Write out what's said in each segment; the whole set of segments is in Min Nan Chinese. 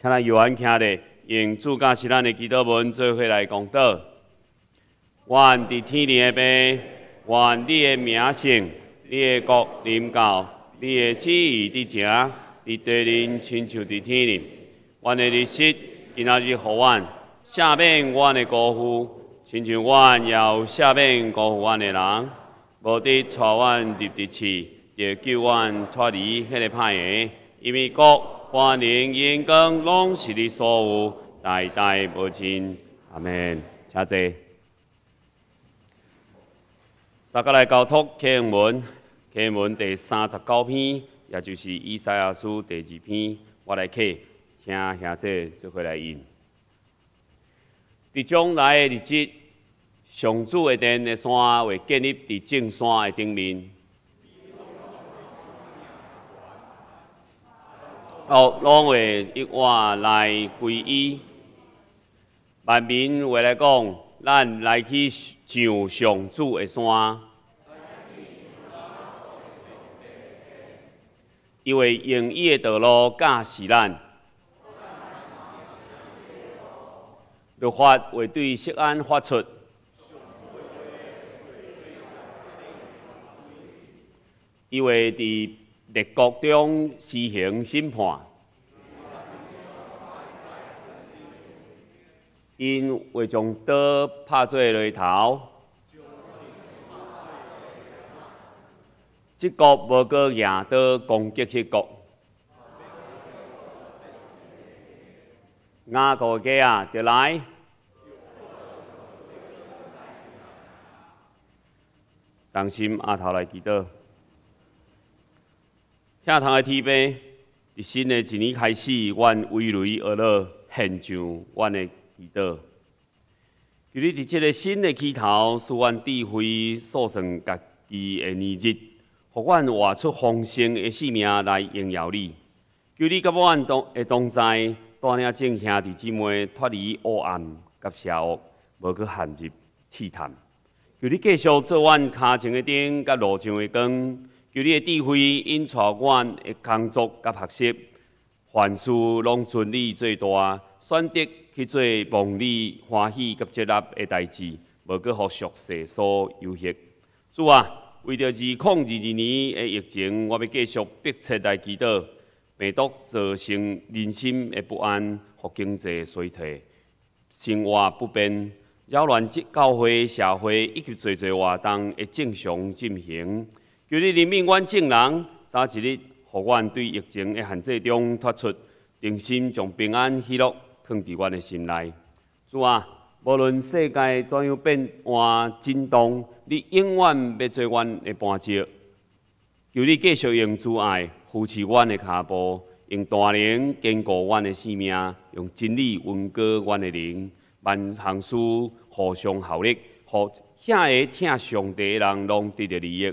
請咱約翰徛咧，用主教示咱的祈禱文做伙來講道。願佇天頂的父，願你的名聖，你的國臨到，你的旨意佇行，佇地面親像佇天頂。阮的日食今仔日予阮，赦免阮的辜負，親像阮也有赦免辜負阮的人。無得帶阮入佇試，著救阮脫離彼个歹的。因為國、權能、榮光，攏是你所有，代代無盡。阿們，請坐。大家來交託啟應文，啟應文第39篇，也就是以賽亞書第二篇，我來啟，請兄弟做伙來引。佇將來的日子，上主的殿的山會建立佇眾山的頂面。哦，攏會一倚來歸依。萬民會來講，咱來去上上主的山。伊會用伊的道路教示咱，律法會對錫安發出，伊會佇列國中施行審判，𪜶會將刀拍做犁頭，這國無閣舉刀攻擊彼國。雅各的家啊，著來，同心阿頭來祈禱。疼痛的天父，佇新的一年開始，阮為雷而樂，獻上阮的祈禱。求你佇這个新的起頭，賜阮智慧，數算家己的年日，予阮活出豐盛的生命來榮耀你。求你佮阮同的同在，帶領眾兄弟姊妹脫離黑暗佮邪惡，無閣陷入試探。求你繼續做阮跤前的燈，佮路上的光。求你的智慧引帶阮的工作佮學習，凡事攏尊你最大，選擇去做蒙你歡喜佮接納的代誌，無閣予俗世所誘惑。主啊，為著2022年的疫情，我欲繼續迫切來祈禱，病毒造成人心的不安，予經濟衰退，生活不便，擾亂這教會、社會以及濟濟活動的正常進行。求你憐憫阮眾人，早一日，予阮對疫情的限制中脫出，重新將平安喜樂囥佇阮的心內。主啊，無論世界怎樣變換震動，你永遠欲做阮的磐石。求你繼續用慈愛扶持阮的跤步，用大能堅固阮的生命，用真理穩固阮的靈，萬項事互相效力，予遐个疼上帝的人攏得著利益。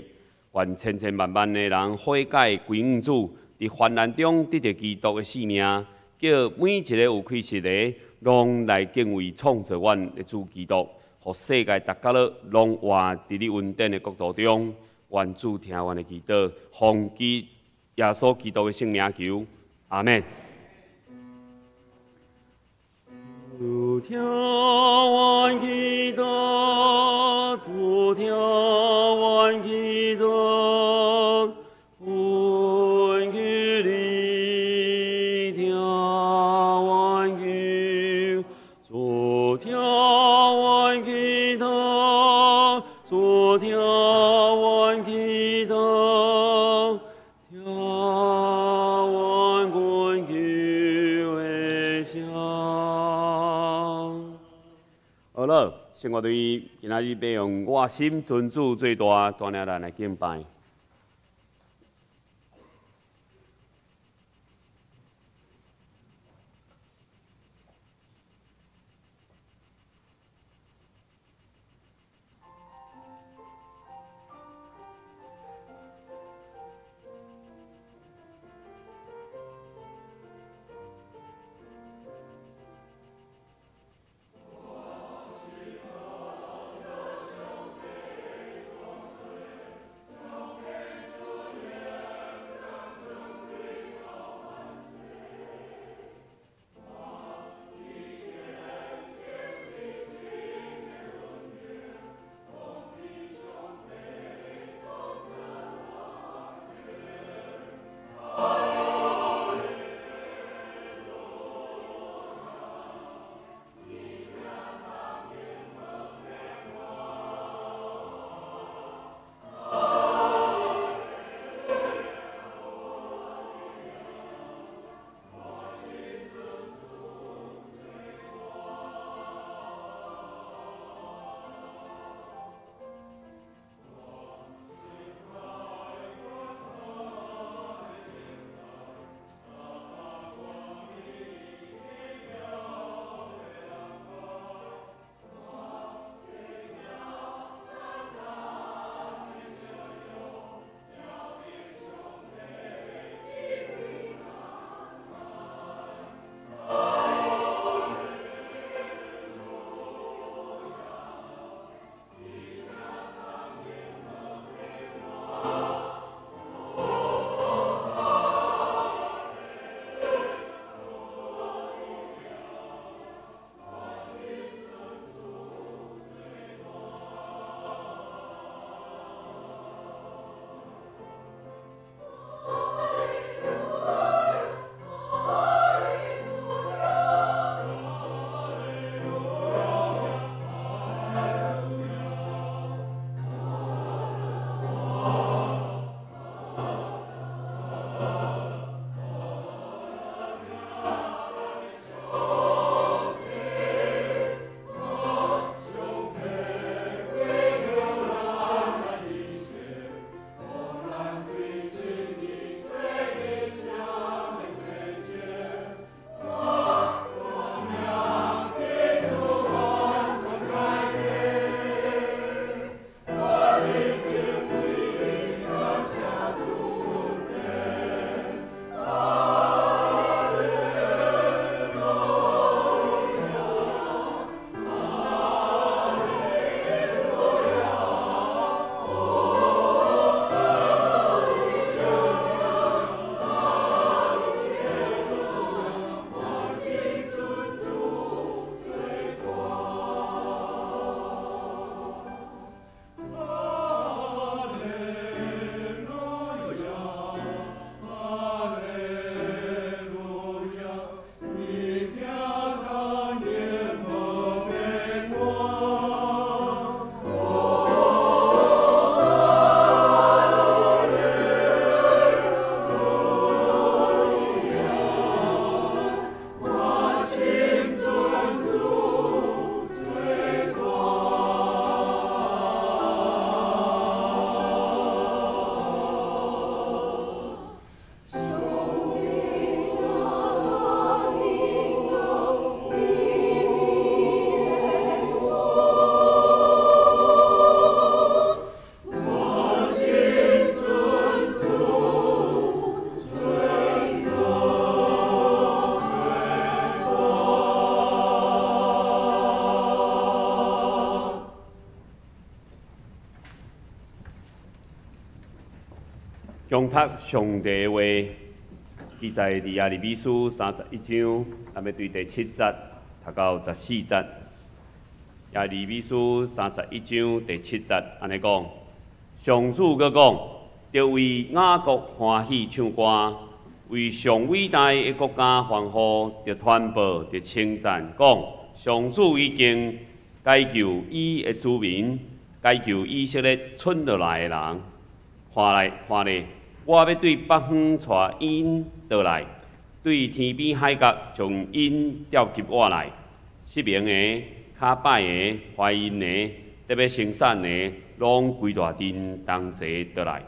願千千萬萬的人悔改歸向主，佇患難中得著基督的性命，叫每一个有氣息的，攏來敬畏創造阮的主基督，予世界逐角落攏活佇你恩典的國度中。願主聽阮的祈禱，奉基耶穌基督的聖名求，阿們。主聽阮祈禱，主聽阮祈禱，懇求你聽阮求，主聽阮祈禱，主聽阮祈禱，聽阮懇求的聲。好了，生活隊今仔日欲用我心尊主最大，帶領咱來敬拜。誦讀上帝的話，記載佇耶利米書31章，咱欲對第七節讀到14節。耶利米書三十一章第七節按呢講：上主閣講，著為雅各歡喜唱歌，為上偉大的國家歡呼，著傳報，著稱讚，講上主已經解救伊的子民，解救以色列賰落來的人。看來看咧，我欲對北方帶𪜶倒來，對天邊海角將𪜶召集活來，失明的、跤擺的、懷孕的、得欲生產的，攏規大陣同齊倒來。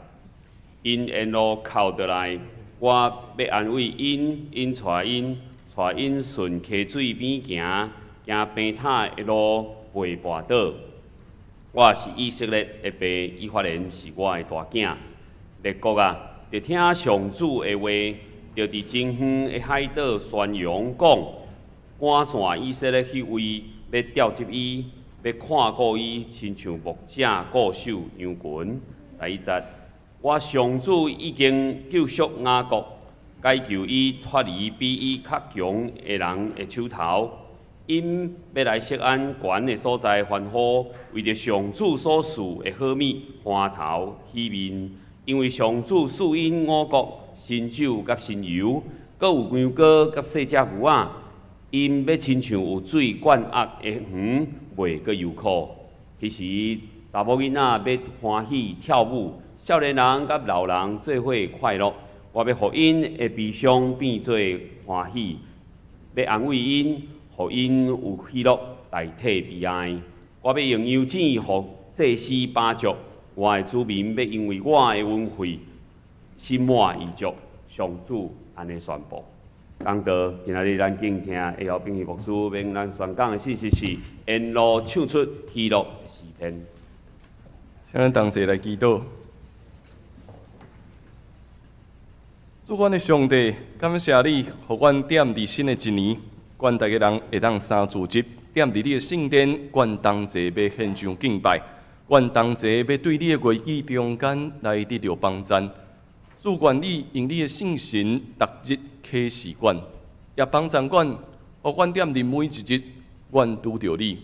𪜶沿路哭倒來，我欲安慰𪜶，𪜶帶𪜶，帶𪜶順溪水邊行，行平坦的路，袂跋倒。我是以色列的爸，以法蓮是我的大囝。列國啊，著聽上主的話，著佇真遠的海島宣揚講，趕散以色列彼位，欲召集伊，欲看顧伊，親像牧者顧守羊群。11節，我上主已經救贖雅各，解救伊脫離比伊較強的人的手頭。𪜶欲來錫安懸的所在歡呼，為著上主所賜的好物歡頭喜面，因為上主賜𪜶五穀、新酒佮新油，閣有羊羔佮細隻牛仔，𪜶欲親像有水灌壓的園，袂閣憂苦。彼時，查某囡仔欲歡喜跳舞，少年人佮老人做伙快樂。我欲予𪜶的悲傷變做歡喜，欲安慰𪜶，予𪜶有喜樂代替悲哀。我欲用油井予祭司飽足，我的子民欲因為我的恩惠心滿意足。上主按呢宣布。講道今仔日咱敬聽下後秉憲牧師欲咱宣講的信息是沿路唱出喜樂的詩篇。請咱同齊來祈禱。主阮的上帝，感謝你，予阮踮佇新的一年，阮逐家人會當三主日踮佇你的聖殿，阮同齊欲獻上敬拜，阮同齊欲對你的話語中間來得著幫贊。主，願你用你的聖神，逐日啟示阮，也幫贊阮，予阮踮佇每一日，阮拄著你，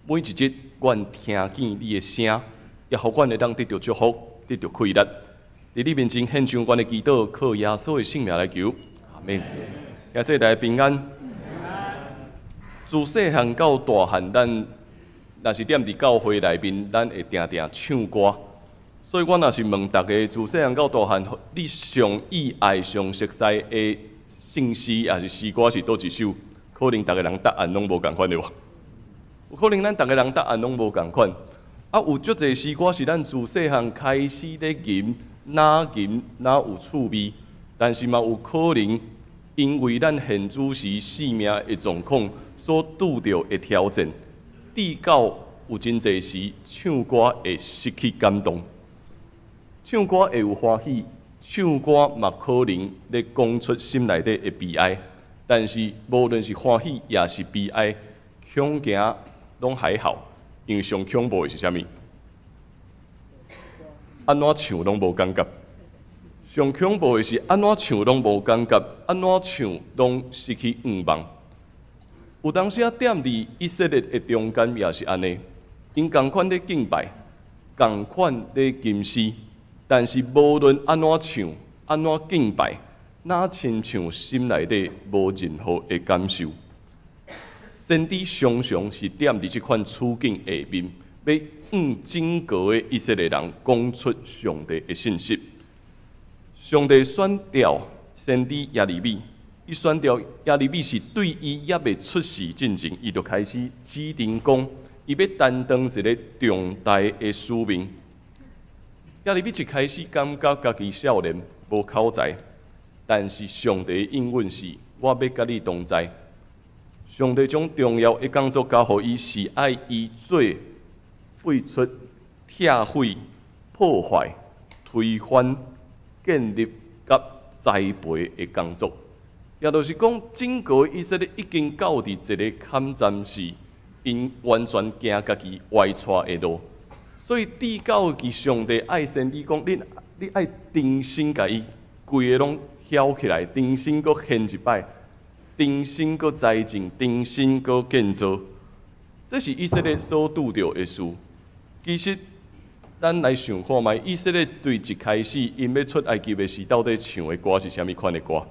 每一日阮聽見你的聲，也予阮會當得著祝福，得著氣力。佇你面前獻上阮的祈禱，靠耶穌的聖名來求，阿們。兄弟大家平安。自細漢到大漢，咱若是踮佇教會內面，咱會定定唱歌。所以，我若是問逐家，自細漢到大漢，你上喜愛、上熟似的聖詩，抑是詩歌是佗一首？可能逐家人答案攏無仝款對無？有可能咱逐家人答案攏無仝款。啊，有足濟詩歌是咱自細漢開始咧吟，若吟若有趣味，但是嘛有可能因為咱現此時生命的狀況所拄著的挑戰，直到有真濟時唱歌會失去感動，唱歌會有歡喜，唱歌嘛可能咧講出心內底的悲哀，但是無論是歡喜抑是悲哀，恐驚攏還好，因為上恐怖的是啥物？按怎唱攏無感覺。上恐怖的是按怎唱攏無感覺，按怎唱攏失去願望。有當時仔踮佇以色列的中間也是按呢，𪜶仝款咧敬拜，仝款咧吟詩，但是無論按怎唱，按怎敬拜，若親像心內底無任何的感受。先知常常是踮佇這款處境下面，欲向整個的以色列人講出上帝的信息。上帝選召先知耶利米，伊選召耶利米是對伊猶未出世進前，伊就開始指定講，伊欲擔當一个重大的使命。耶利米一開始感覺家己少年無口才，但是上帝應允是，我欲佮你同在。上帝將重要的工作交予伊，是愛伊做廢出、拆毀、破壞、推翻、建立佮栽培的工作。也就是講，整個以色列已經到佇一个坎站，是𪜶完全行家己歪跩的路。所以，直到其上帝愛先知講，恁你愛重新共伊規个攏曉起來，重新閣掀一擺，重新閣栽種，重新閣建造。這是以色列所拄著的事。其實，咱來想看覓，以色列對一開始𪜶欲出埃及的時，到底唱的歌是啥物款的歌？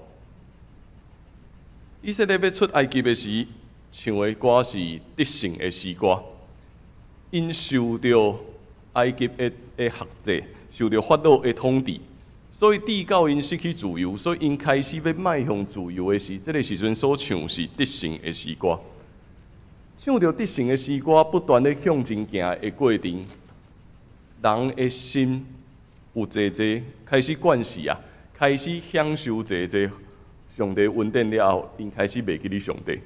以色列欲出埃及的時，唱的歌是得勝的詩歌。𪜶受著埃及的轄制，受著法老的統治，所以直到𪜶失去自由，所以𪜶開始欲邁向自由的時，這个時陣所唱是得勝的詩歌。唱著得勝的詩歌，不斷咧向前行的過程，人的心有濟濟開始慣勢啊，開始享受濟濟上帝恩典了後，𪜶開始袂記得上帝。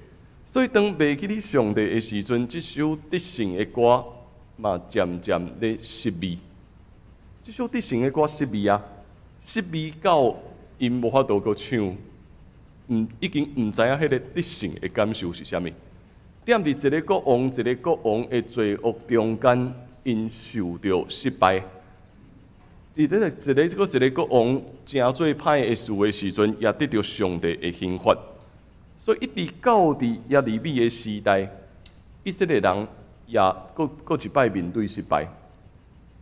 所以當袂記得上帝的時陣，這首得勝的歌嘛漸漸咧失味。這首得勝的歌失味啊，失味到𪜶無法度閣唱，毋已經毋知影彼个得勝的感受是啥物。踮佇一个國王一个國王的罪惡中間，𪜶受著失敗。佇這个一个閣一个國王成做歹的事的時陣，也得著上帝的刑罰。所以一直到佇耶利米的時代，以色列人也閣閣一擺面對失敗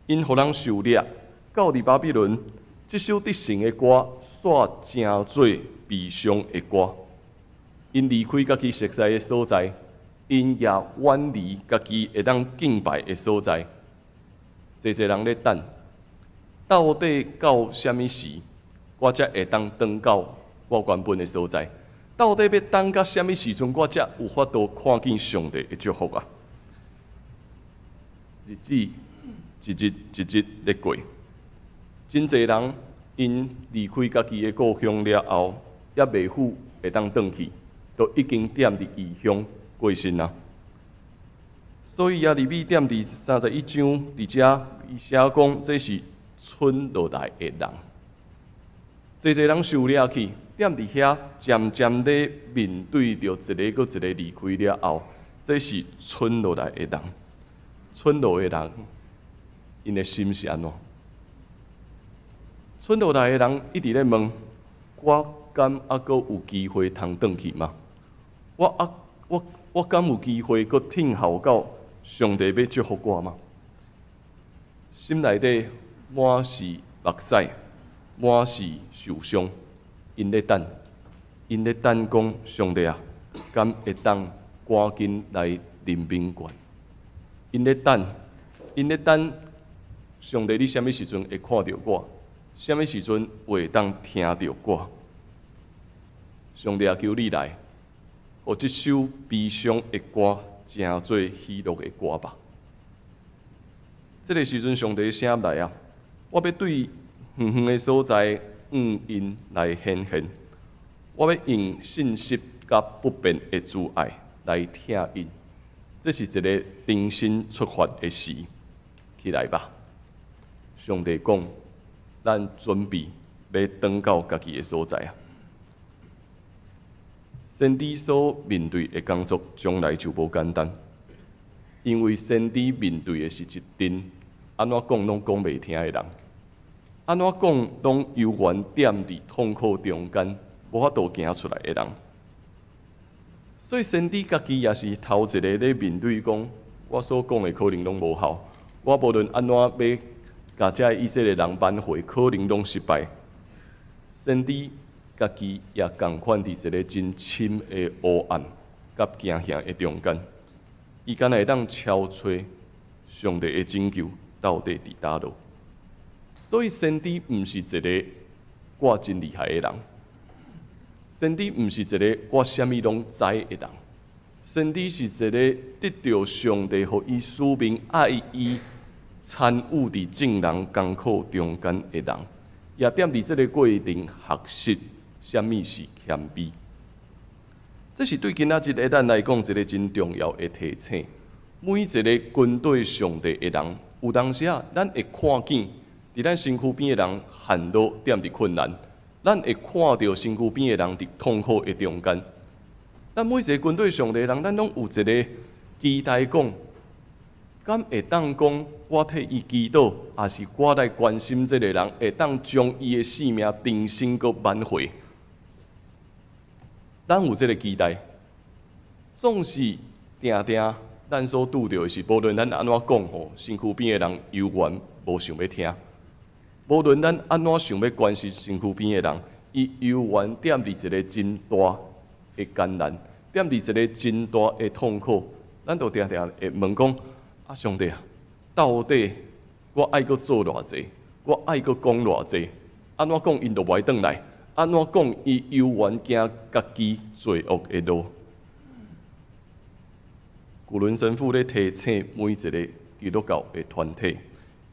，𪜶予人受掠，到佇巴比倫，這首得勝的歌，煞成做悲傷的歌。𪜶離開家己熟似的所在，𪜶也遠離家己會當敬拜的所在。濟濟人咧等，到底到啥物時，我才會當轉到我原本的所在？到底欲等到啥物時陣，我才有法度看見上帝的祝福啊？日子一日一日咧過，真濟人𪜶離開家己的故鄉了後，猶未赴會當轉去，都已經踮佇異鄉過身啊。所以耶利米踮佇31章佇遮，伊寫講這是蠢落來的人，濟濟人受掠去，踮佇遐漸漸咧面對著一个閣一个離開了後，這是蠢落來的人，蠢落的人，𪜶的心是按怎？蠢落來的人一直咧問：我敢猶閣有機會通轉去嗎？我啊，我我敢有機會閣聽候到上帝欲祝福我嗎？心內底滿是目屎，滿是受傷，𪜶咧等，𪜶咧等講上帝啊，敢會當趕緊來臨民國？𪜶咧等，𪜶咧等，上帝你啥物時陣會看著我？啥物時陣會當聽著我？上帝啊，求你來，予這首悲傷的歌成做喜樂的歌吧。這个時陣，上帝的聲來啊！我欲對遠遠的所在，向𪜶來顯現。我欲用信實佮不變的慈愛來疼𪜶。這是一个重新出發的時，起來吧！上帝講，咱準備欲轉到家己的所在啊！先知所面對的工作，從來就無簡單，因為先知面對的是一陣按怎講攏講袂聽的人，按怎講攏猶原踮佇痛苦中間，無法度行出來的人。所以先知家己也是頭一个咧面對講，我所講的可能攏無效，我無論按怎欲共這以色列人挽回，可能攏失敗。先知家己也仝款佇一个真深的黑暗佮驚嚇的中間，伊敢若會當敲揣上帝的拯救到底佇佗落。所以先知毋是一个我真厲害的人，先知毋是一个我啥物攏知的人，先知是一个得著上帝予伊使命愛伊參與佇眾人艱苦中間的人，也踮佇這个過程學習啥物是謙卑。這是對今仔日的咱來講一个真重要的提醒。每一个跟綴上帝的人，有當時啊，咱會看見佇咱身軀邊的人陷落踮佇困難，咱會看著身軀邊的人佇痛苦的中間。咱每一个跟綴上帝的人，咱攏有一个期待，講敢會當講我替伊祈禱，抑是我來關心這个人，會當將伊的性命重新閣挽回？咱有這个期待，總是定定咱所拄著的是，無論咱按怎講吼，身軀邊的人猶原無想欲聽；無論咱按怎想欲關心身軀邊的人，伊猶原踮佇一个真大的艱難，踮佇一个真大的痛苦。咱就定定會問講：啊，上帝啊，到底我愛閣做偌濟？我愛閣講偌濟？按怎講𪜶都無愛轉來？按怎講伊猶原行家己罪惡的路？古倫神父咧提醒每一个基督教的團體，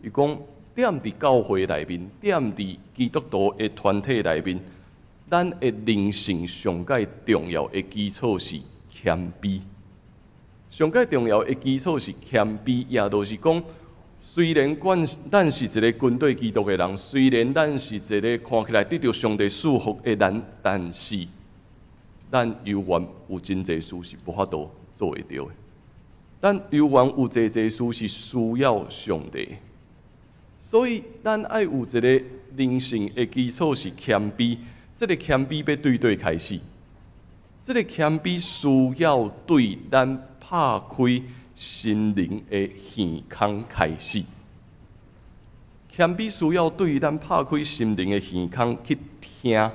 伊講踮佇教會內面，踮佇基督徒的團體內面，咱的靈性上蓋重要的基礎是謙卑。上蓋重要的基礎是謙卑，也就是講，雖然阮咱是一个跟隨基督的人，雖然咱是一个看起來得著上帝賜福的人，但是咱猶原有真濟事是無法度做會著的。咱猶原有濟濟事是需要上帝，所以咱愛有一个靈性的基礎是謙卑。這个謙卑欲對佗開始？這个謙卑需要對咱拍開心靈的耳孔開始。謙卑需要對咱拍開心靈的耳孔去聽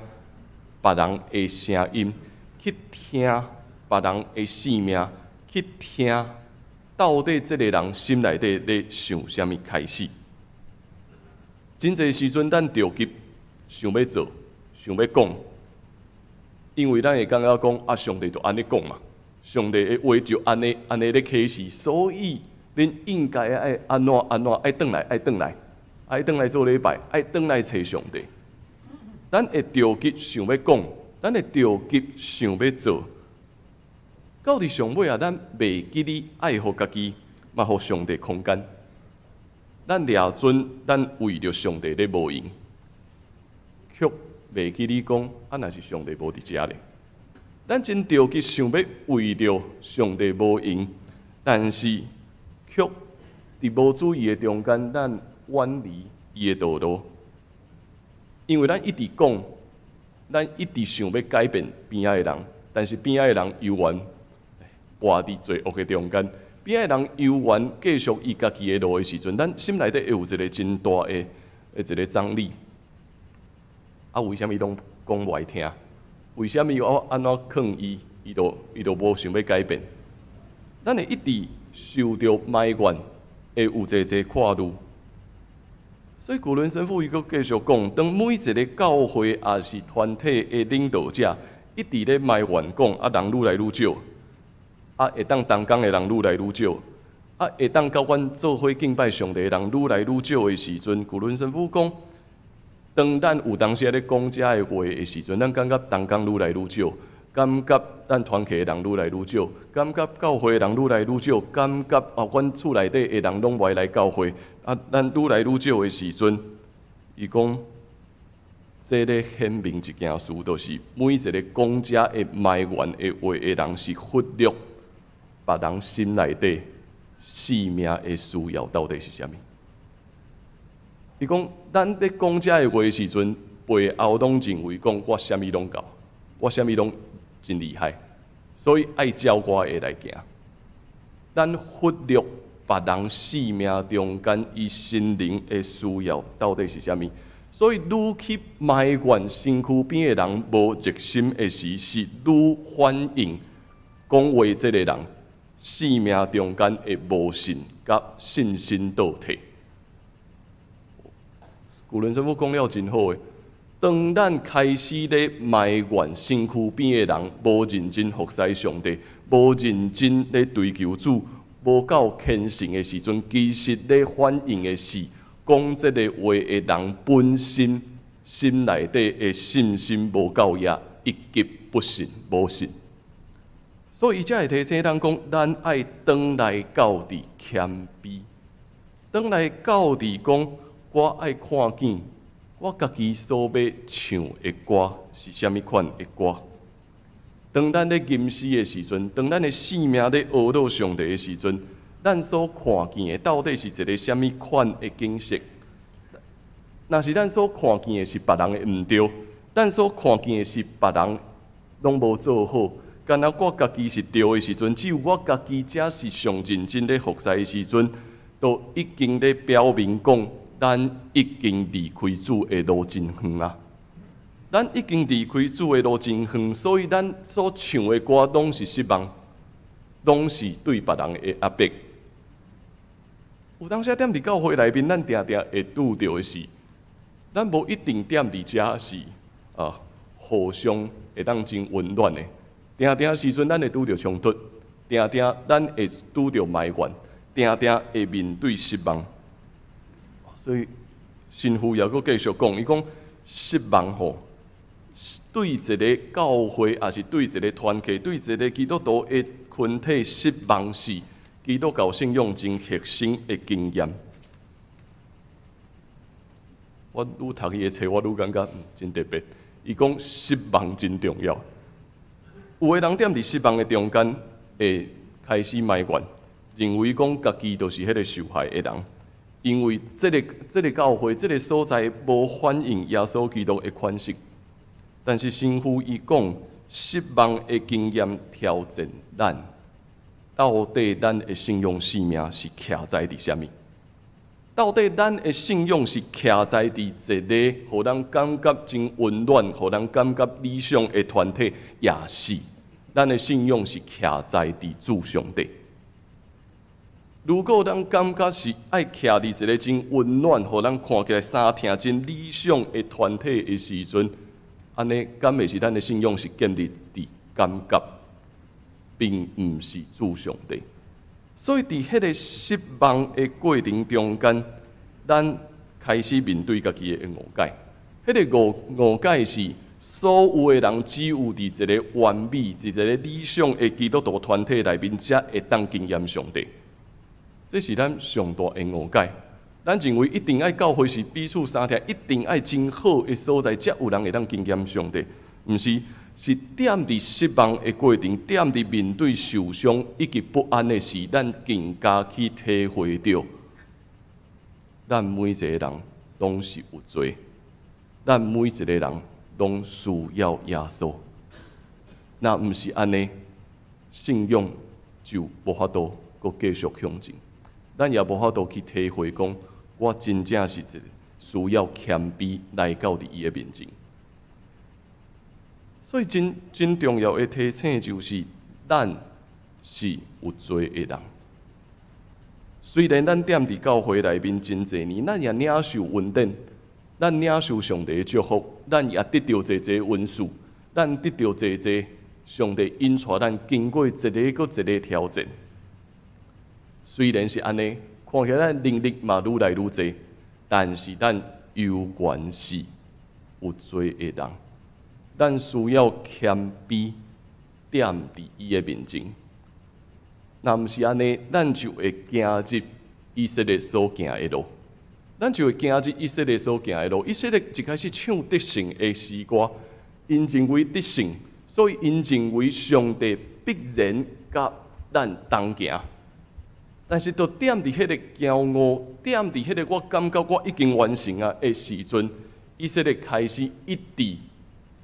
別人的聲音，去聽別人的性命，去聽到底這个人心內底咧想啥物開始。真濟時陣，咱著急想欲做，想欲講，因為咱會感覺講啊，上帝就按呢講嘛，上帝的話就按呢按呢咧啟示，所以恁應該愛按怎按怎，愛轉來愛轉來，愛轉來做禮拜，愛轉來揣上帝。咱會著急想欲講，咱會著急想欲做，到佇上尾啊，咱袂記得愛予家己，嘛予上帝空間。咱掠準，咱為著上帝咧無閒，卻袂記得講，啊，若是上帝無佇遮咧。咱真著急想欲為著上帝無閒，但是卻佇無注意的中間，咱遠離伊的道路。因為咱一直講，咱一直想欲改變邊仔的人，但是邊仔的人猶原活佇罪惡的中間，邊仔的人猶原繼續伊家己的路的時陣，咱心內底會有一个真大的一个張力。啊，為啥物攏講無愛聽？為啥物我按怎勸伊，伊就無想欲改變？咱會一直受著埋怨，會有濟濟掛慮。所以古倫神父伊閣繼續講，當每一个教會抑是團體的領導者，一直咧埋怨講，啊人愈來愈少，啊會當同工的人愈來愈少，啊會當佮阮做伙敬拜上帝的人愈來愈少的時陣，古倫神父講，當咱有當時咧講這个話的時陣，咱感覺同工愈來愈少，感覺咱團契的人愈來愈少，感覺教會的人愈來愈少，感覺啊，阮厝內底的人攏無愛來教會，啊，咱愈來愈少的時陣，伊講，這咧顯明一件事，就是每一个講這个埋怨的話的人，是忽略別人心內底性命的需要到底是啥物。伊講，咱咧講這个話的時陣，背後攏認為講我啥物攏夠，我啥物攏真厲害，所以愛照我的來行。咱忽略別人生命中間伊心靈的需要到底是啥物，所以愈去埋怨身軀邊的人無熱心的時，是愈反映講話這个人生命中間的無信佮信心倒退。古倫神父講了真好的，當咱開始咧埋怨身軀邊的人無認真服侍上帝，無認真咧追求主，無夠虔誠的時陣，其實咧反映的是講這个話的人本身心內底的信心無夠額，以及不信無信。所以伊才會提醒咱講，咱愛轉來到佇謙卑，轉來到佇講，我愛看見我家己所欲唱的歌是啥物款的歌。當咱咧吟詩的時陣，當咱的生命咧呵咾上帝的時陣，咱所看見的到底是一个啥物款的景色？若是咱所看見的是別人的毋對，咱所看見的是別人攏無做好，干焦我家己是對的時陣，只有我家己才是上認真咧服侍的時陣，都已經咧表明講，咱已經離開主的路真遠啊！咱已經離開主的路真遠，所以咱所唱的歌攏是失望，攏是對別人的壓迫。有當時踮佇教會內面，咱定定會拄著的是，咱無一定踮佇遮是互相會當真溫暖的。定定時陣，咱會拄著衝突，定定咱會拄著埋怨，定定會面對失望。所以神父也閣繼續講，伊講失望吼，對一个教會，抑是對一个團契，對一个基督徒的群體失望是基督教信仰真核心的經驗。我愈讀伊的冊，我愈感覺真特別。伊講失望真重要。有的人踮佇失望的中間，會開始埋怨，認為講家己就是彼个受害的人，因為這个教會、這个所在無反映耶穌基督的款式。但是神父伊講，失望的經驗挑戰咱，到底咱的信仰生命是徛在佇啥物？到底咱的信仰是徛在佇一個予咱感覺真溫暖、予咱感覺理想的團體，抑是咱的信仰是徛在佇主上帝？如果咱感覺是愛徛佇一個真溫暖、予咱看起來相聽真理想的團體的時陣，按呢，敢會是咱的信仰是建立佇感覺，並毋是主上帝。所以，佇彼个失望的過程中間，咱開始面對家己的誤解。彼个誤解是，所有的人只有佇一个完美、一个理想的基督徒團體內面，才會當經驗上帝。這是咱上大的誤解。咱認為一定愛教會是彼此相疼，一定愛真好的所在，才有人會當經驗上帝。毋是，是踮佇失望的過程，踮佇面對受傷以及不安的時，咱更加去體會著，咱每一个人攏是有罪，咱每一个人攏需要耶穌。若毋是按呢，信仰就無法度閣繼續向前。咱也無法度去體會講，我真正是一個需要謙卑來到佇伊的面前。所以真真重要的提醒就是，咱是有罪的人。雖然咱踮佇教會內面真濟年，咱也領受恩典，咱領受上帝的祝福，咱也得著濟濟恩賜，咱得著濟濟上帝引帶咱經過一个閣一个挑戰。雖然是按呢，看起來咱能力嘛愈來愈濟，但是咱猶原是有罪的人。咱需要謙卑，踮佇伊的面前。若毋是按呢，咱就會行入以色列所行的路。咱就會行入以色列所行的路。以色列一開始唱得勝的詩歌，𪜶認為得勝，所以𪜶認為上帝必然佮咱同行。但是，就踮佇彼个驕傲，踮佇彼个我感覺我已經完成啊的時陣，以色列開始一直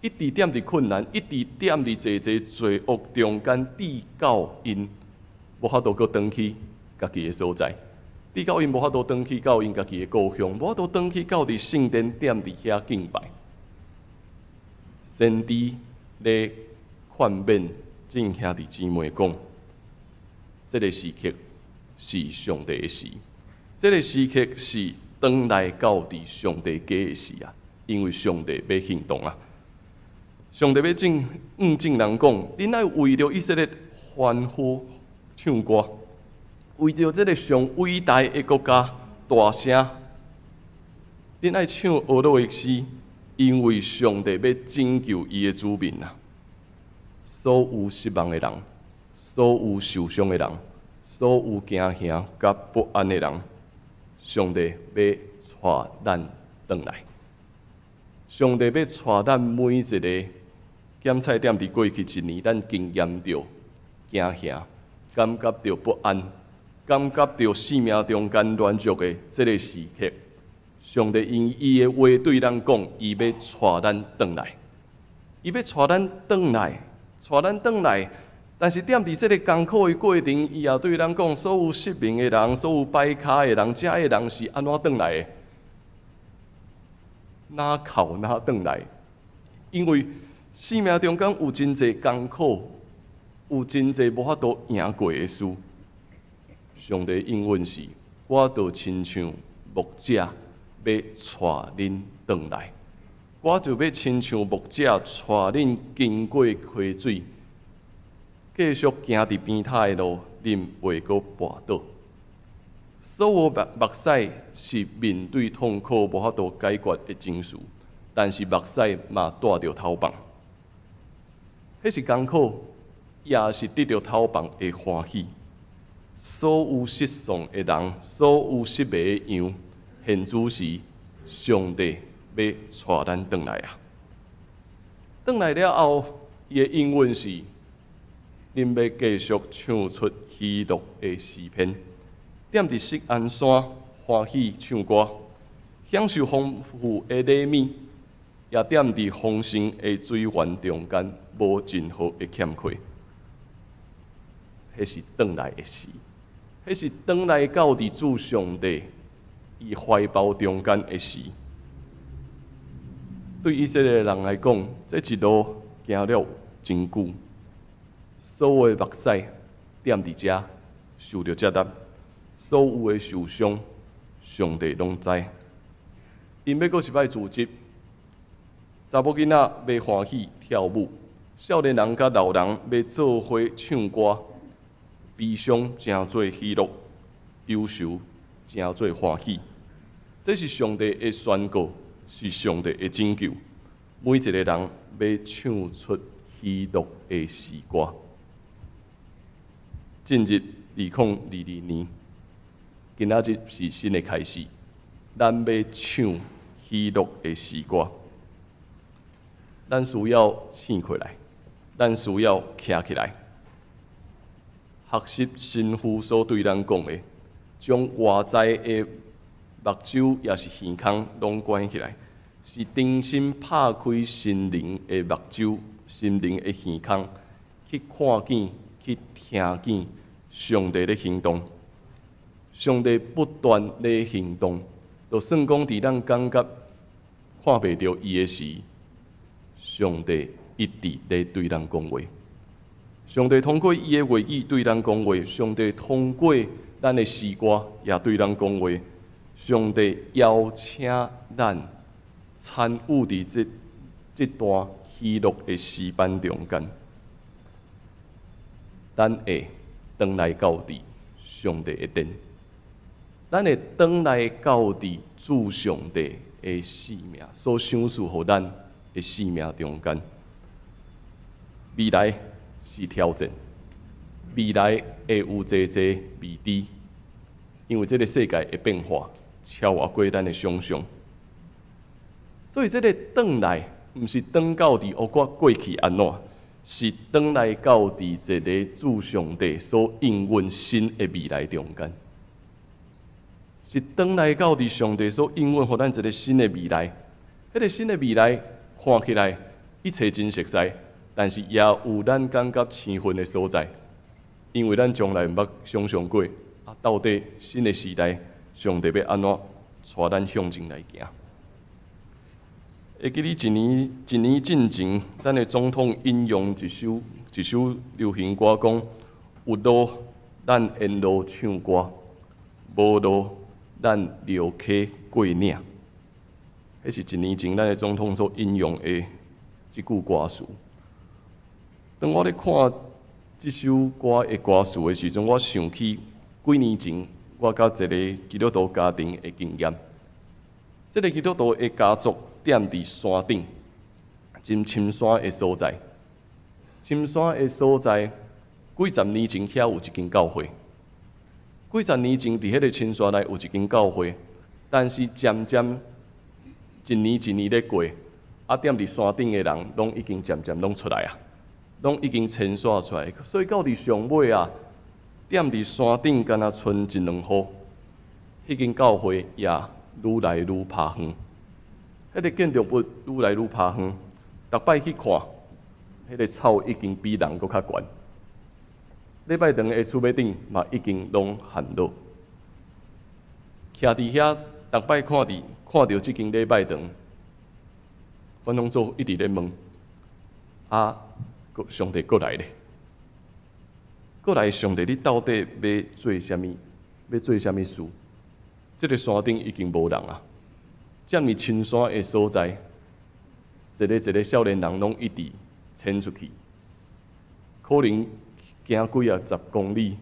一直踮佇困難，一直踮佇濟濟罪惡中間，直到𪜶無法度閣轉去家己的所在，直到𪜶無法度轉去到𪜶家己的故鄉，無法度轉去到佇聖殿踮佇遐敬拜。先知咧勸勉眾兄弟姊妹講，這个時刻是上帝的時，這个時刻是轉來到佇上帝家的時啊，因為上帝欲行動啊。上帝欲向眾人講，恁愛為著以色列歡呼唱歌，為著這个上偉大的國家大聲，恁愛唱哀樂的詩，因為上帝欲拯救伊的子民啊！所有失望的人，所有受傷的人，所有驚嚇佮不安的人，上帝欲帶咱轉來。上帝欲帶咱每一个檢菜店佇過去一年，咱經驗著驚嚇，感覺著不安，感覺著生命中間軟弱的這个時刻，上帝用伊的話對咱講，伊欲帶咱轉來，伊欲帶咱轉來，帶咱轉來。但是踮佇這个艱苦的過程，伊也對咱講，所有失明的人，所有跛跤的人，遮的人是按怎轉來的？若哭若轉來？因為生命中間有真濟艱苦，有真濟無法度贏過的事。上帝應允是，我就親像牧者欲帶恁轉來，我就欲親像牧者帶恁經過溪水，繼續行佇平坦的路，恁袂閣跋倒。所有目屎是面對痛苦無法度解決的情緒，但是目屎嘛帶著透放，彼是艱苦，也是得著透放的歡喜。所有失喪的人，所有失迷的羊，現此時上帝欲帶咱轉來啊！轉來了後，伊的應允是，恁欲繼續唱出喜樂的詩篇，踮佇錫安山歡喜唱歌，享受豐富的禮物，也踮佇豐盛的水源中間，無任何的欠缺。彼是轉來的時，彼是轉來到佇主上帝伊懷抱中間的時。對以色列人來講，這一路行了真久，所有的目屎踮佇遮受著這力，所有的受傷，上帝攏知。𪜶欲閣一擺辭職，查某囡仔欲歡喜跳舞，少年人佮老人欲做伙唱歌，悲傷成做喜樂，憂愁成做歡喜。這是上帝的宣告，是上帝的拯救。每一个人欲唱出喜樂的詩歌。進入2022年，今仔日是新的開始，咱欲唱喜樂的詩歌。咱需要醒過來，咱需要徛起來，學習神父所對咱講的，將外在的目睭抑是耳孔攏關起來，是重新拍開心靈的目睭、心靈的耳孔，去看見、去聽見上帝咧行動。上帝不斷咧行動，就算講佇咱感覺看袂著伊的時，上帝一直咧對咱講話。上帝通過伊的話語對咱講話，上帝通過咱的詩歌也對咱講話。上帝邀請咱參與佇這段喜樂的詩班中間，咱會轉來到佇上帝的殿，咱會轉來到佇主上帝的生命所賞賜予咱的生命中間。未來是挑戰，未來會有濟濟未知，因為這个世界會變化，超越過咱的想象。所以這个轉來，毋是轉到佇予我過去按怎，是轉來到佇一个主上帝所應允新的未來中間，是轉來到佇上帝所應允予咱一个新的未來。彼个新的未來看起來一切真熟似，但是也有咱感覺生分的所在，因為咱從來毋捌想象過，啊，到底新的時代，上帝欲按怎帶咱向前來行？會記得一年一年進前，咱的總統引用一首流行歌，講有路咱沿路唱歌，無路咱繞溪過嶺。彼是一年前咱的總統所引用的這句歌詞。當我咧看這首歌的歌詞的時陣，我想起幾年前我佮一个基督徒家庭的經驗。這个基督徒的家族踮佇山頂，真深山的所在。深山的所在，幾十年前遐有一間教會。幾十年前佇彼个深山內有一間教會，但是漸漸一年一年咧過，啊，踮佇山頂的人攏已經漸漸攏出來啊，攏已經遷徙出來，所以到佇上尾啊，踮佇山頂，敢若賰一兩戶，彼間教會也愈來愈拋遠。彼个建築物愈來愈拋遠，逐擺去看，彼个草已經比人閣較懸。禮拜堂的厝尾頂嘛已經攏陷落。徛佇遐，逐擺看佇看著這間禮拜堂，阮攏總一直咧問：啊，上帝閣來咧？閣來，上帝，你到底欲做啥物？欲做啥物事？這个山頂已經無人啊！遮爾深山的所在，一个一个少年人攏一直遷出去，可能行幾仔十公里，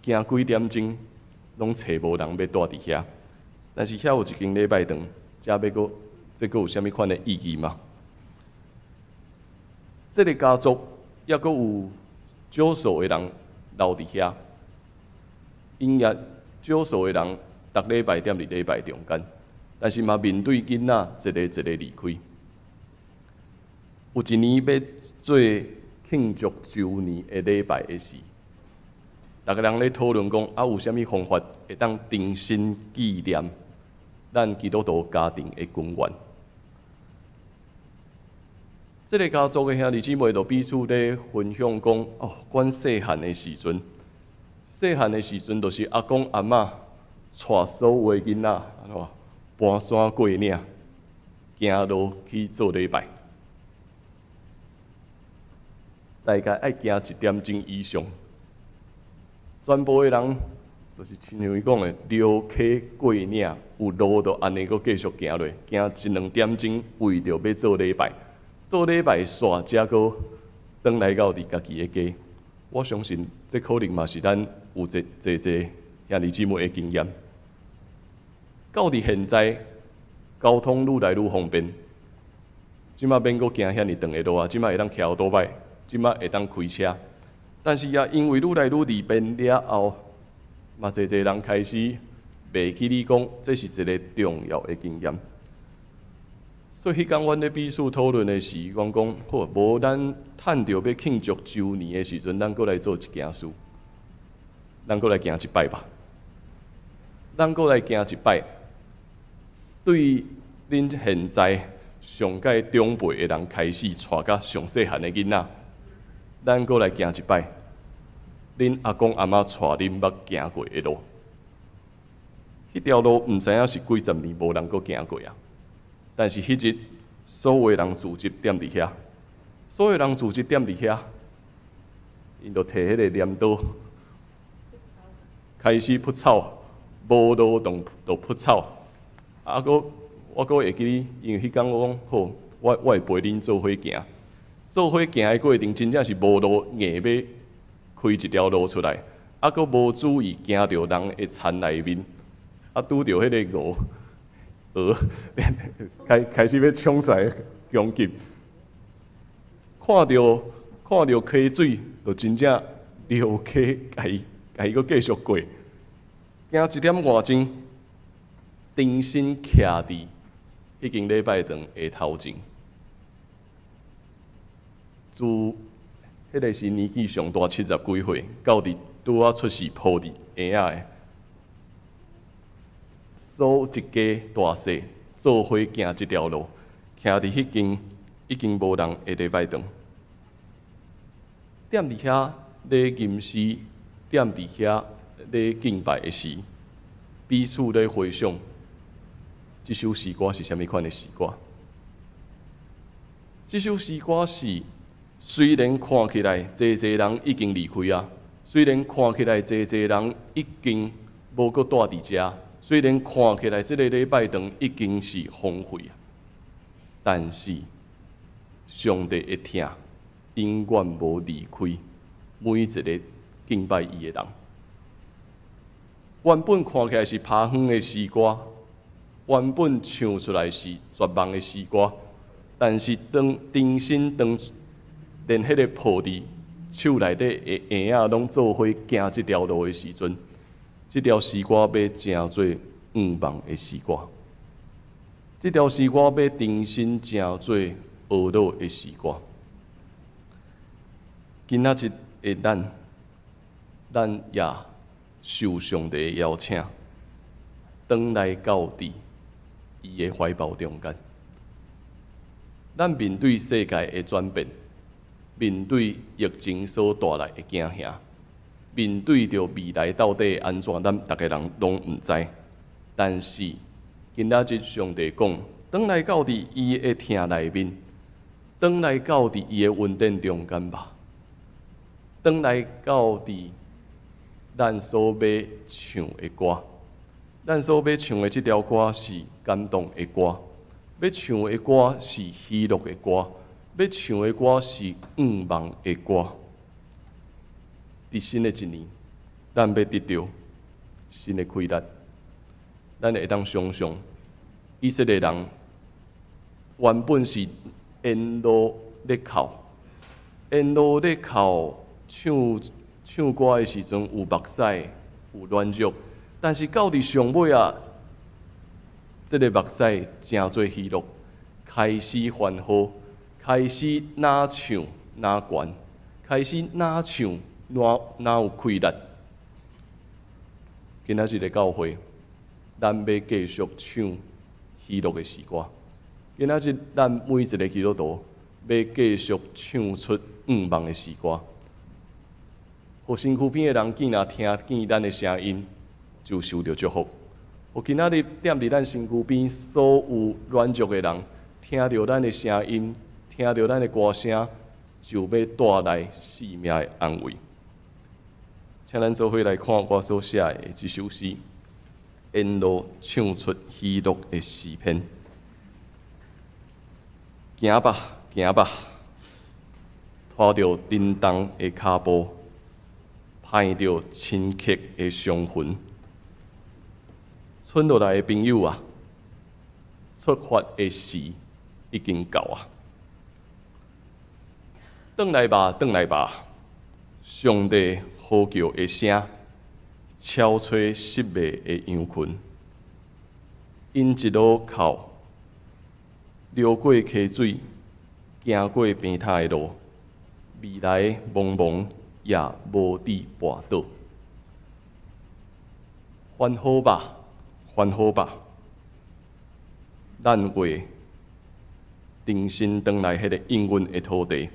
行幾點鐘，攏揣無人欲蹛佇遐。但是遐有一間禮拜堂，遮欲閣這閣有啥物款的意義嗎？這个家族抑閣有少數的人留佇遐，𪜶也少數的人逐禮拜踮佇禮拜中間，但是嘛面對囡仔一個一個離開。有一年欲做慶祝週年的禮拜的時，逐个人咧討論講啊，有啥物方法會當重新紀念咱基督徒家庭的根源？這个家族的兄弟姊妹就彼此咧分享講：哦，阮細漢的時陣，細漢的時陣，就是阿公阿嬤帶所有的囡仔，按怎跋山過嶺，行路去做禮拜，大概愛行一點鐘以上。全部的人就是親像伊講的，繞溪過嶺，有路就按呢閣繼續行落，行一兩點鐘，為著欲做禮拜。做禮拜煞，才閣轉來到佇家己的家。我相信這可能嘛是咱有濟濟濟兄弟姊妹的經驗。到佇現在，交通愈來愈方便，這馬免閣行遐爾長的路啊，這馬會當騎歐多擺，這馬會當開車。但是也因為愈來愈利便了後，嘛濟濟人開始袂記得講，這是一个重要的經驗。所以彼工阮咧彼此討論的時，阮講好，無咱趁著欲慶祝週年的時陣，咱閣來做一件事，咱閣來行一擺吧。咱閣來行一擺，對恁現在上蓋長輩的人開始，帶甲上細漢的囡仔，咱閣來行一擺，恁阿公阿嬤帶恁捌行過的路，彼條路毋知影是幾十年無人閣行過啊。但是彼日，所有人聚集踮佇遐，所有人聚集踮佇遐，𪜶就提彼个鐮刀，開始噗草，無路動就噗草。啊，閣我閣會記得，因為彼工我講好，我會陪恁做伙行，做伙行的過程真正是無路硬欲開一條路出來，啊，閣無注意行著人的田內面，啊，拄著彼个鵝。鵝開開始欲衝出來攻擊，看著看著溪水，就真正流溪，共伊共伊閣繼續過，行一點外鐘，重新徛佇彼間禮拜堂的頭前。自彼个時年紀上大七十幾歲，到佇拄仔出世抱佇嬰仔的。所一家大細做伙行這條路，徛佇彼間已經無人的禮拜堂，踮佇遐咧吟詩，踮佇遐咧敬拜的時，彼此咧回想，這首詩歌是啥物款的詩歌？這首詩歌是雖然看起來濟濟人已經離開啊，雖然看起來濟濟人已經無閣蹛佇遮。雖然看起來這个禮拜堂已經是荒廢啊，但是上帝的疼永遠無離開每一个敬拜伊的人。原本看起來是拋遠的詩歌，原本唱出來是絕望的詩歌，但是當重新當連彼个抱佇手內底的嬰仔攏做伙行這條路的時陣，這條詩歌欲成做向望的詩歌，這條詩歌欲重新成做哀樂的詩歌。今仔日的咱，咱也受上帝的邀請，轉來到佇伊的懷抱中間。咱面對世界的轉變，面對疫情所帶來的驚嚇，面對著未來到底會按怎，咱逐个人攏毋知。但是今仔日上帝講，轉來到佇伊的疼內面，轉來到佇伊的恩典中間吧，轉來到佇咱所欲唱的歌，咱所欲唱的這條歌是感動的歌，欲唱的歌是喜樂的歌，欲唱的歌是向望的歌。佇新的一年，咱欲得著新的氣力，咱會當想像以色列人原本是沿路咧哭，沿路咧哭，唱唱歌的時陣有目屎，有軟弱，但是到佇上尾啊，這个目屎成做喜樂，開始歡呼，開始若唱若懸，開始若唱若若有氣力。今仔日的教會，咱欲繼續唱喜樂的詩歌。今仔日咱每一个基督徒欲繼續唱出向望的詩歌。予身軀邊的人見若聽見咱的聲音，就受著祝福。予今仔日踮佇咱身軀邊所有軟弱的人，聽著咱的聲音，聽著咱的歌聲，就欲帶來生命的安慰。請咱做伙來看我所寫的這首詩，沿路唱出喜樂的詩篇。行吧，行吧，拖著沉重的跤步，攀著親刻的傷痕，賰落來的朋友啊，出發的時已經到啊！轉來吧，轉來吧！上帝呼叫的聲，敲催失迷的羊群，𪜶一路哭，流過溪水，行過平坦的路，未來茫茫也無致跋倒。歡呼吧，歡呼吧！咱會重新轉來彼个應允的土地，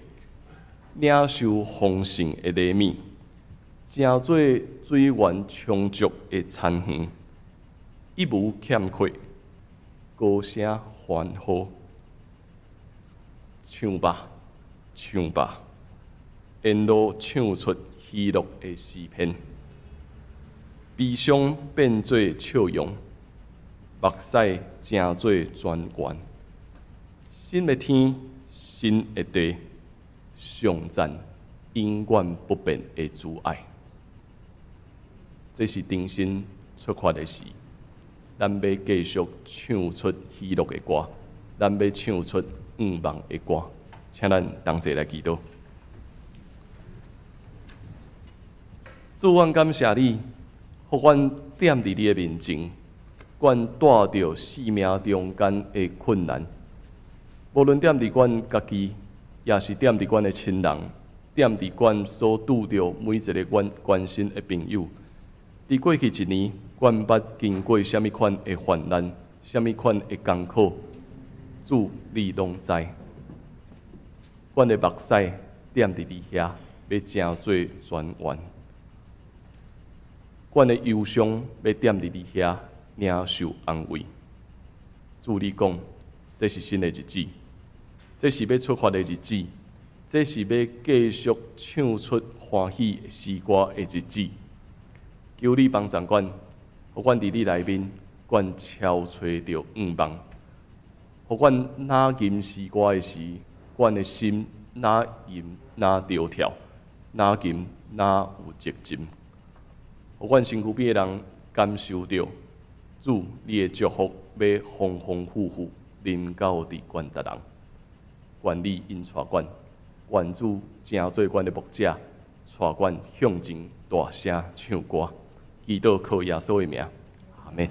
領受豐盛的禮物，成做水源充足的田園，一無欠缺，高聲歡呼，唱吧，唱吧，沿路唱出喜樂的詩篇，悲傷變做笑容，目屎成做泉源，新的天，新的地，頌讚永遠不變的主愛。這是重新出發的時，咱欲繼續唱出喜樂的歌，咱欲唱出向望的歌，請咱同齊來祈禱。主，阮感謝你，予阮踮佇你的面前，阮帶著生命中間的困難，無論踮佇阮家己，抑是踮佇阮的親人，踮佇阮所拄著每一个阮關心的朋友，佇過去一年，阮捌經過啥物款的患難，啥物款的艱苦，主你攏知。阮的目屎踮佇你遐，欲成做泉源；阮的憂傷欲踮佇你遐，領受安慰。主你講，這是新的日子，這是欲出發的日子，這是欲繼續唱出歡喜詩歌的日子。求你幫助阮，予阮佇你內面，阮敲揣著向望，予阮若吟詩歌的時，阮的心若吟若著跳，若吟若有熱情，予阮身軀邊的人感受著主你的祝福，欲豐豐富富臨到佇阮逐人。願你引帶阮，願主成做阮的牧者，帶阮向前大聲唱歌。祈禱靠耶穌的名，阿們。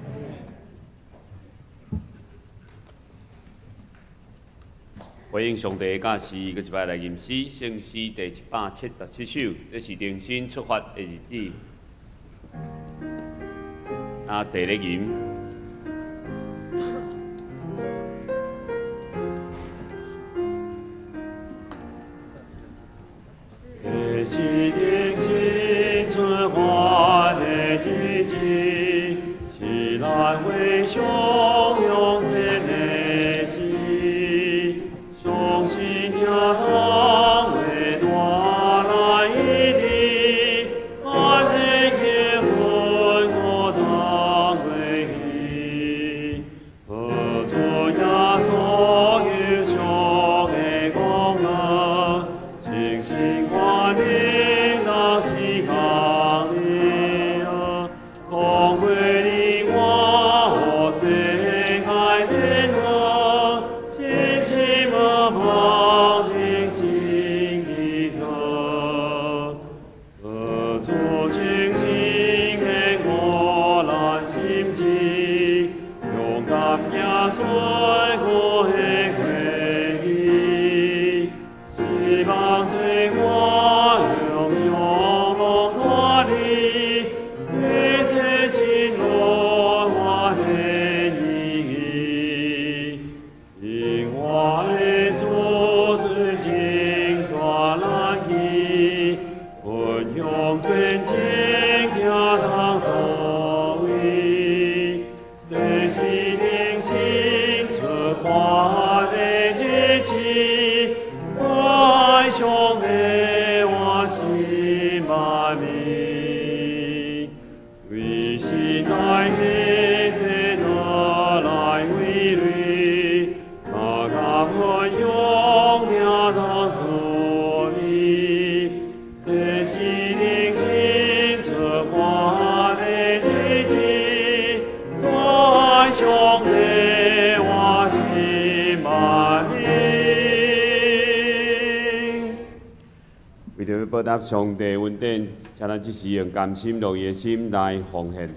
回應上帝的教示，閣一擺來吟詩，聖詩第177首，這是重新出發的日子。啊，坐咧吟。這是重新出發的日子，是咱為上勇戰的時。相信聽當會帶來醫治，安息結婚我當歸去，何主耶穌有上的功能，誠心願領到時間裡，講為你我予世界聯合，信心無望的新基礎，何主精心堅固咱心志，勇敢行出苦的過去，希望做我永永攏帶你，一切心路我願意，因我的主是真帶咱去，分享天真聽當作為，這是重新出發的日子，主愛上帝我心萬里，為時代的這得來為累，三甲分享聽當作為，這是重新出發的日子，主愛上帝我心萬里。為著欲報答上帝恩典，請咱這時用甘心樂意的心來奉獻。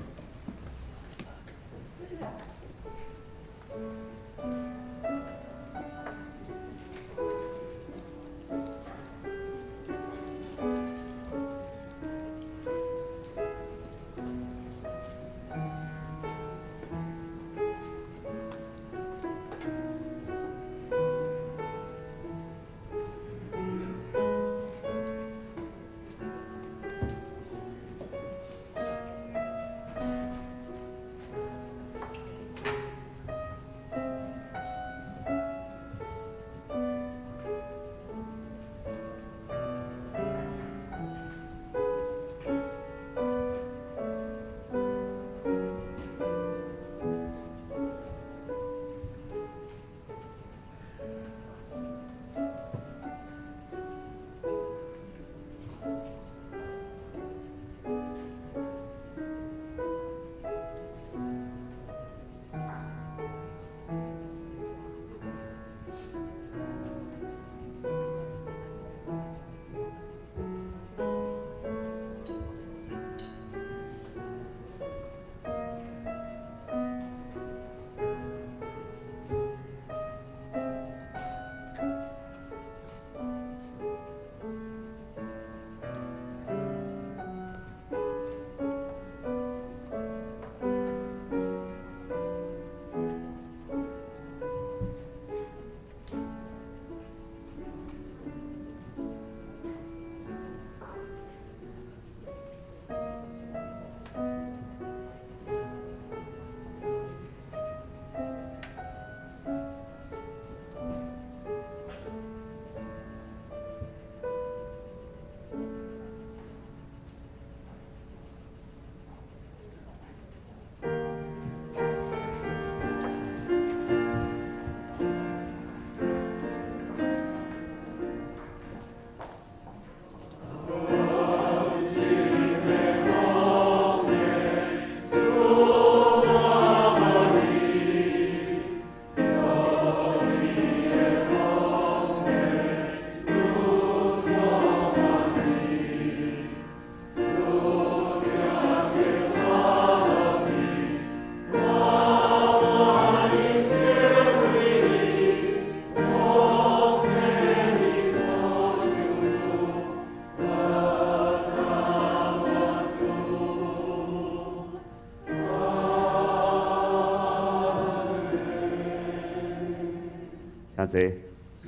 請坐，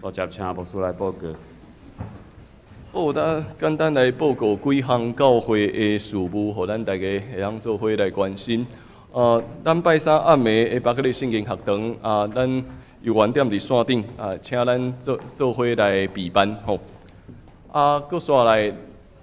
煞接請牧師來報告。好，咱簡單來報告幾項教會的事務，予咱大家會當做伙來關心。咱拜三暗暝的巴克利聖經學堂啊，咱有緣踮佇線頂啊，請咱做做伙來備辦吼。啊，閣煞來，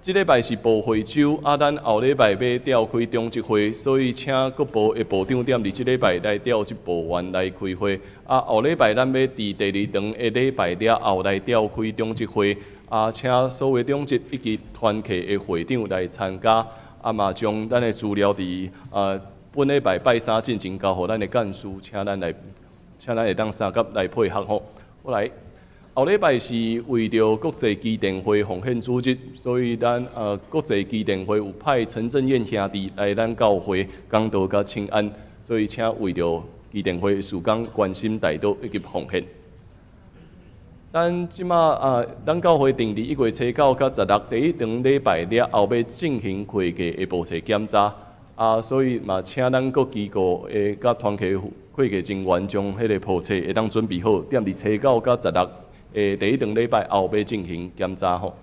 這禮拜是部會週，啊，咱後禮拜欲調開長執會，所以請各部的部長踮佇這禮拜來調這部員來開會。啊，後禮拜咱欲佇第二堂的禮拜了後來調開長執會。啊，請所有長執以及團契的會長來參加，啊嘛將咱的資料佇本禮拜拜三進前交予咱的幹事，請咱會當相佮來配合吼。好來，後禮拜是為著國際基甸會奉獻主日，所以咱國際基甸會有派陳振燕兄弟來咱教會講道佮請安，所以請為著基甸會事工關心代禱以及奉獻。咱這馬啊，咱教會定佇1月初9佮16第一堂禮拜了後，欲進行會計的簿冊檢查，啊，所以嘛，請咱各機構的佮團契會計人員將彼个簿冊會當準備好，踮佇初九佮十六的第一堂禮拜後欲進行檢查吼。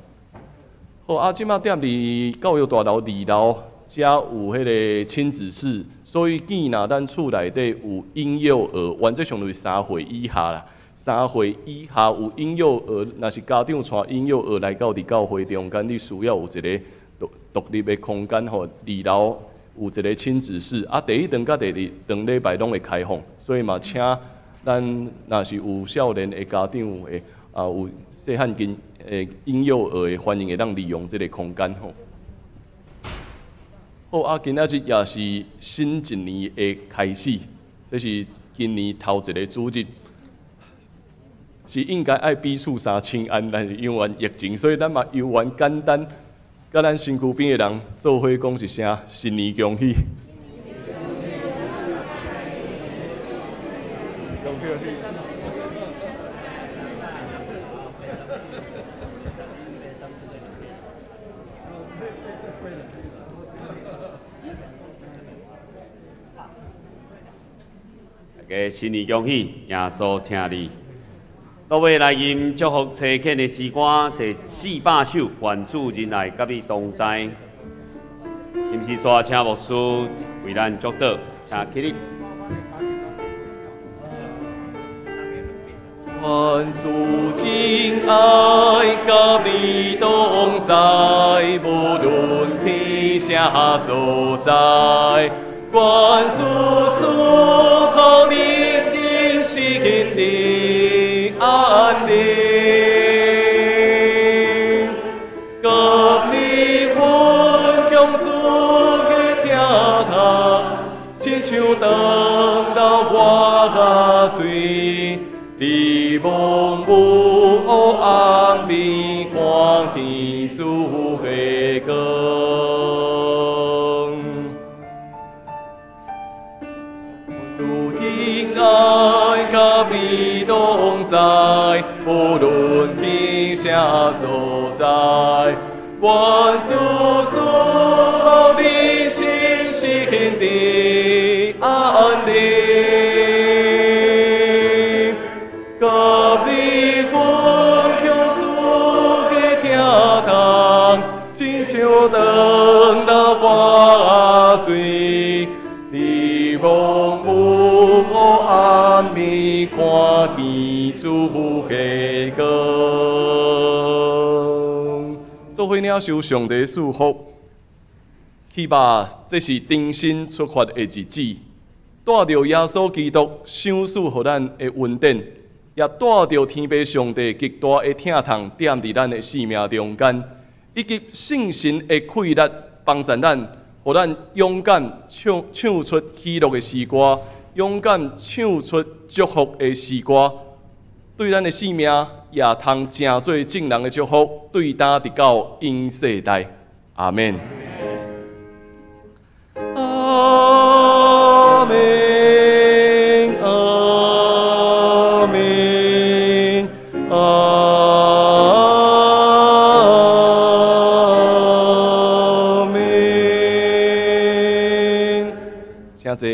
好啊，這馬踮佇教育大樓二樓，遮有彼個親子室，所以見若咱厝內底有嬰幼兒，原則上就是3歲以下啦。3歲以下有嬰幼兒，若是家長帶嬰幼兒來到佇教會中間，你需要有一个獨獨立的空間吼。二樓有一個親子室，啊，第一堂佮第二堂禮拜攏會開放，所以嘛，請咱若是有少年的家長的啊，有細漢囡的嬰幼兒的，歡迎會當利用這个空間吼。好啊，今仔日也是新一年的開始，這是今年頭一个主日。是應該愛彼此相請安，但是因為疫情，所以咱嘛猶原簡單，佮咱身軀邊的人做伙講一聲新年恭喜。恭喜！大家新年恭喜，耶穌疼你。各位來吟祝福差遣的詩歌第400首，願主仁愛佮你同在。臨時煞請牧師為咱祝禱，請起立。願主仁愛佮你同在，無論去啥所在。願主賜予你信心的安寧，佮你分享主的疼痛，親像長流活水，佇茫無暗暝看見主的光。主真愛佮你同在，無論去啥所在，願主賜予你信心的安寧，佮你分享主的疼痛，親像長流活水，佇茫無暗暝看見主的光。做伙領受上帝賜福，去吧！這是重新出發的日子，帶著耶穌基督賞賜予咱的恩典，也帶著天父上帝極大的疼痛，踮佇咱的生命中間，以及聖神的氣力幫助咱，予咱勇敢唱唱出喜樂的詩歌，勇敢唱出祝福的詩歌，對咱的生命也通成做眾人的祝福，對今直到永世代。阿們。阿們，阿們，阿們。請坐。